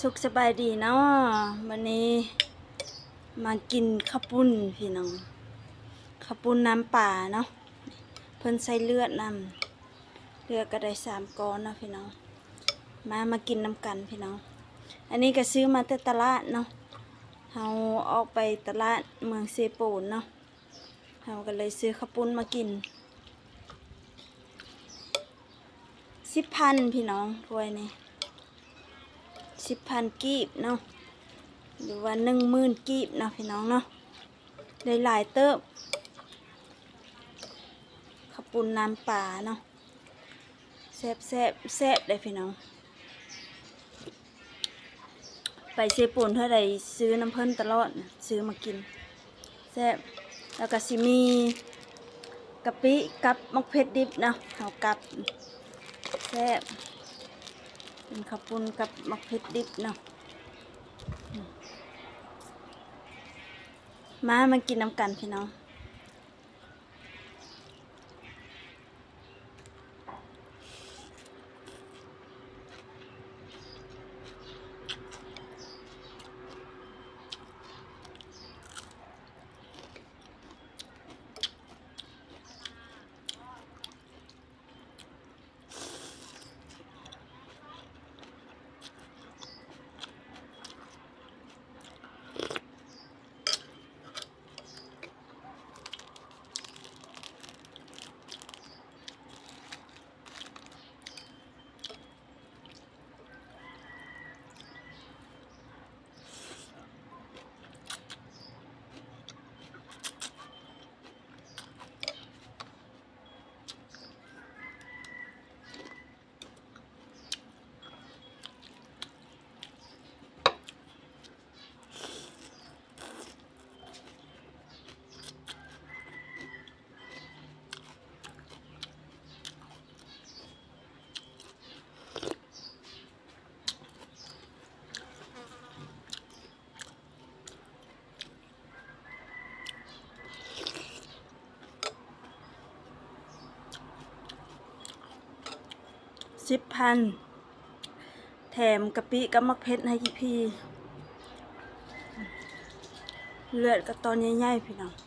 ສຸກສະບາຍດີເນາະ ມື້ນີ້ມາກິນເຂົ້າປຸ້ນພີ່ນ້ອງ ເຂົ້າປຸ້ນນ້ຳປາເນາະ ເພິ່ນໃສ່ເລືອດນຳ ເລືອດກໍໄດ້ສາມກ້ອນເນາະພີ່ນ້ອງ ມາ ມາກິນນຳກັນພີ່ນ້ອງ ອັນນີ້ກໍຊື້ມາແຕ່ຕະຫຼາດເນາະ ເຮົາອອກໄປຕະຫຼາດເມືອງເຊໂປນເນາະ ເຮົາກໍເລີຍຊື້ເຂົ້າປຸ້ນມາກິນ ສິບພັນພີ່ນ້ອງ ຖ້ວຍນີ້ ສິບພັນກີບເນາະ ຫຼືວ່າໜຶ່ງໝື່ນກີບເນາະພີ່ນ້ອງເນາະ ໄດ້ຫຼາຍເຕີບ ເຂົ້າປຸ້ນນ້ຳປາເນາະ ແຊບໆ ແຊບເດ້ພີ່ນ້ອງ ໄປເຊໂປນເທື່ອໃດຊື້ນຳເພິ່ນຕະຫຼອດ ຊື້ມາກິນ ແຊບ ແລ້ວກໍຊິມີກະປິກັບໝາກເຜັດດິບເນາະ ເຮົາກັບ ແຊບ ເປັນເຂົ້າປຸ້ນກັບໝາກເຜັດດິບເນາະ ມາ ມາກິນນຳກັນພີ່ນ້ອງ. ສິບພັນ ແຖມກະປິກັບໝາກເຜັດໃຫ້ອີ່ພີ້ ເລືອດກໍຕອນໃຫຍ່ໆ ພີ່ນ້ອງ.